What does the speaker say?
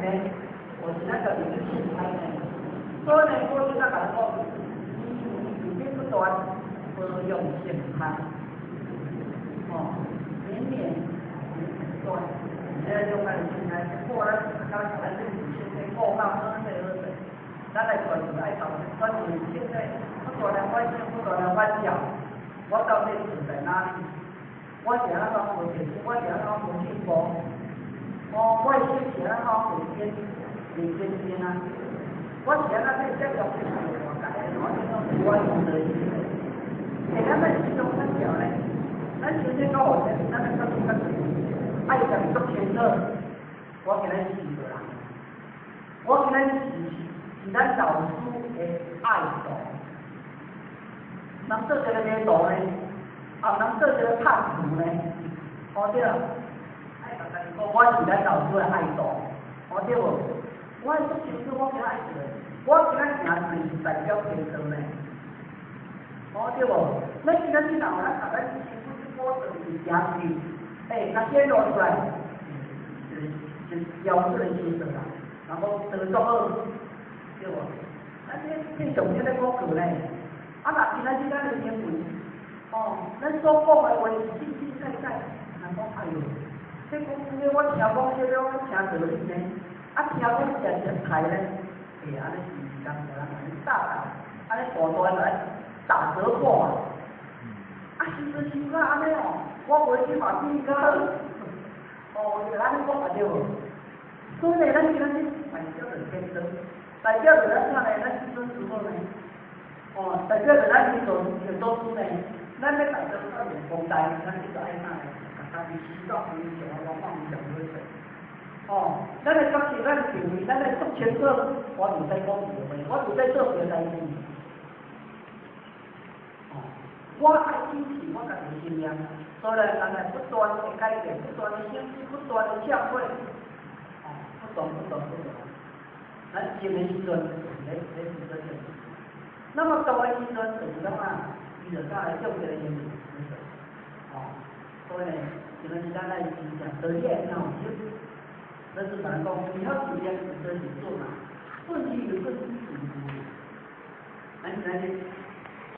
呢，我是咱家己去凊彩呢。所以呢，我就甲咱講，年年不斷保養健康，哦，年年不斷，這種來凊彩，過咱剛才咱這身體顧到好勢好勢，咱來專注愛到專注身體，不斷來反省，不斷來反照，我到底錯在哪裡？我是按怎無提升？我是按怎無進步？哦，我的心是按怎袂堅袂堅定啊？我是按怎這接觸這個外界的，我這種是我用的意思。欸，咱欲這種反照呢？咱身體較好，咱欲較做較濟，愛家己足清楚。我今仔日是啥人？我今仔日是咱老師的愛徒。人做一个迷徒呢？啊，人做一個叛徒呢？哦對，愛共家己講，我是咱老師的愛徒，哦對無？我愛足清楚，我今仔愛做的，我今仔行出是代表天道呢？哦對無？咱今仔日若有咱共咱辛苦這苦做是行出去，欸，若顯露出來，就是標準的形象啦，然後得足好，對無？咱這這重點咧講過呢，啊，若今仔日咱的行為，哦，咱所講的話是實實在在，人講哎喲，這講這個我聽講這個我聽道理呢，啊聽講食食菜呢，欸，按呢是人人共你打打，按呢大大來打折扣嘛。啊，時陣傷到按呢哦，我回去嘛比伊較好。哦，就按呢講嘛對無？所以呢，咱今仔日代表著天道，代表著咱啥呢？咱至尊師父呢？哦，代表著咱天道天道師呢？咱欲代表發揚光大，咱就愛啥呢？共家己洗澡，非常啊，我放非常好勢。哦，咱的角色，咱的定位，咱的足清楚，我袂使講對話，我袂使做別代誌。哦，我愛堅持我家己的信念，所以咱來不斷的改變，不斷的省思，不斷的懺悔。哦，不斷不斷不斷。咱靜的時陣，咧咧是做靜。那麼動的時陣，就是講啊，伊就走來種這個因沒錯。哦，所以呢，這個是咱來真正道理會聽有心。咱是咱講，隨好隨念，就是順嘛，順其有順，順其無。咱今仔日。